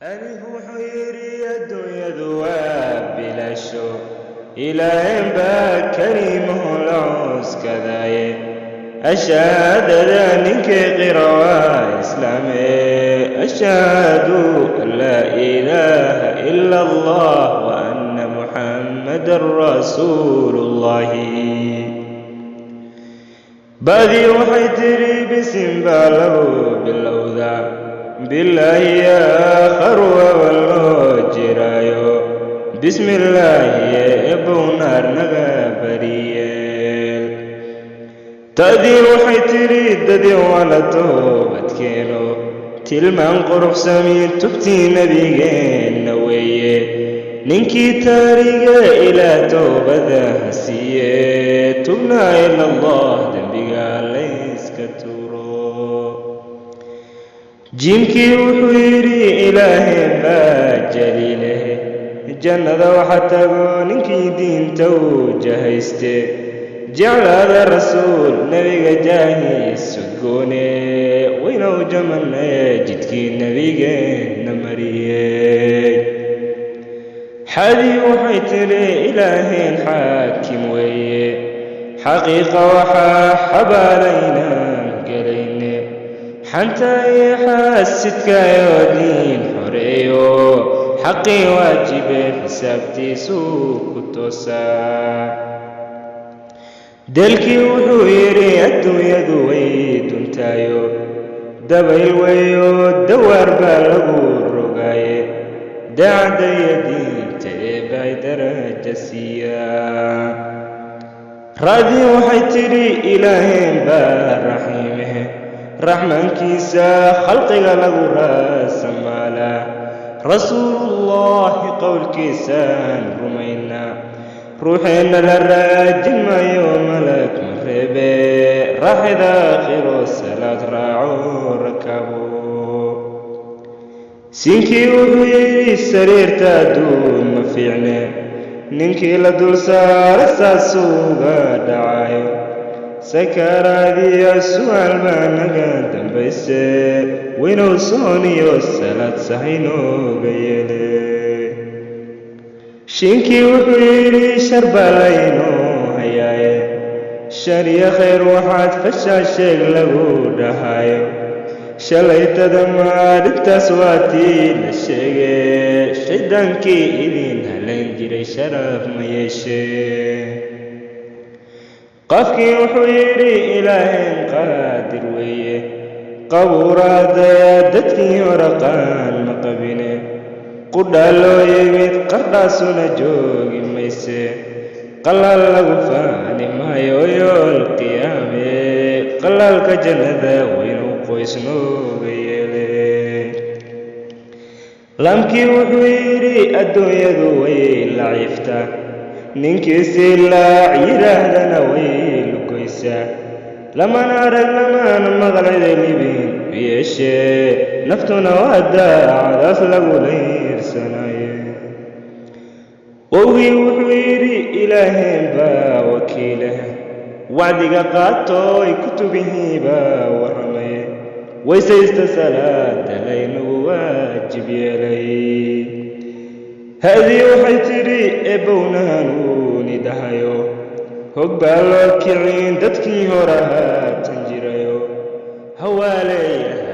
Alif wuxuu yidhi adduunyadu waa bilaasho, Ilaahayn baa kariimahu la cuskadaaye. Ashahaadada ninkii qira waa islaame. Ashhadu an laa ilaaha ila Allah wa anna Muxammadan rasuulullahi. Ba'dii waxay tidhi bisin baa lagu bilowdaa, bilaahi aakharu awal loo jiraayo. Bismillaahi eebow naar naga bariyeel. Ta'dii waxay tidhi dadii waa la toobadkeeno, tilmaan quruxsamiin tubtii nebigeenna weeye. Ninkii taariga Ilaah toobada ha siiye. Tubnaa ila Allah, dembiga layska tuuro. Jiimkii wuxuu yidhi Ilaahay baa jaliileh, jannada waxa tago ninkii diinta uu jahayste, jeclaada rasuul nebiga jaahiisu goone. Waynow jamane jidkii nebigeenna mariyey. Xadii waxay tidhi Ilaahayn xaakim weeye, xaqiiqa waxaa xabaalaynaan gelayne. Xanta iyo xaasidkaayoo diin xoreeyo, xaqii waajibe xisaabtiisuu ku toosaa. Delkii wuxuu yidhi adduunyadu way duntaayo, dabayl weeyo dawaar baa lagu rogaaye. Daacadda iyo diinta eebbay daraja siiyaa. Ra'dii waxay tidhi Ilaahayn baa raxiime, raxmaankiisa khalqiga lagu raasamaalaa. Rasuulullaahi qowlkiisaan rumaynaa, ruuxeenna la raajin maayo malag ma reebe. Raaxida aakhiro salaad raaco rakabo. Siinkii wuxuu yidhi sariirta adduun ma fiicne, ninkii la dul saara saasuuga dhacayo. Sakaraadiya su'aal baa naga dambayse, weynow sooniyo salaad sahaynooga yeele. Shiinkii wuxuu yidhi shar baa laynoo hayaaye, shar iyo khayr waxaad fashaa sheeg lagu dhahayo. Shalaytada maalintaas waa tii la sheegee, shaydaankii idin halayn jiray sharaf ma yeeshee. Qofkii wuxuu yidhi Ilaahayn qaadir weeye, qabuuraadaya dadkii hore qaan ma qabine. Qudhaa loo yimid qardhaasuna joogi mayse, qalaal lagu faani maayo yool qiyaame. Qalaalka jannada waynu qoysnooga yeele. Laamkii wuxuu yidhi adduunyadu way laciiftaa, ninkii si laac yidhaahdana way lugoysaa. Lamana arag lamana maqal cida libin u yeeshee, naftuna waa daacadaas lagu layrsanaye. Wowgii wuxuu yidhi Ilaahayn baa wakiileh, wacdiga qaatooy kutubihii baa warramaye. Waysaysta salaada laynagu waajib yeelay. Ha'dii waxay tidhi eebbowna hanuuni dhahayo, hog baa loo kicin dadkii hore haatan jirayo. Hawaa leeyahay.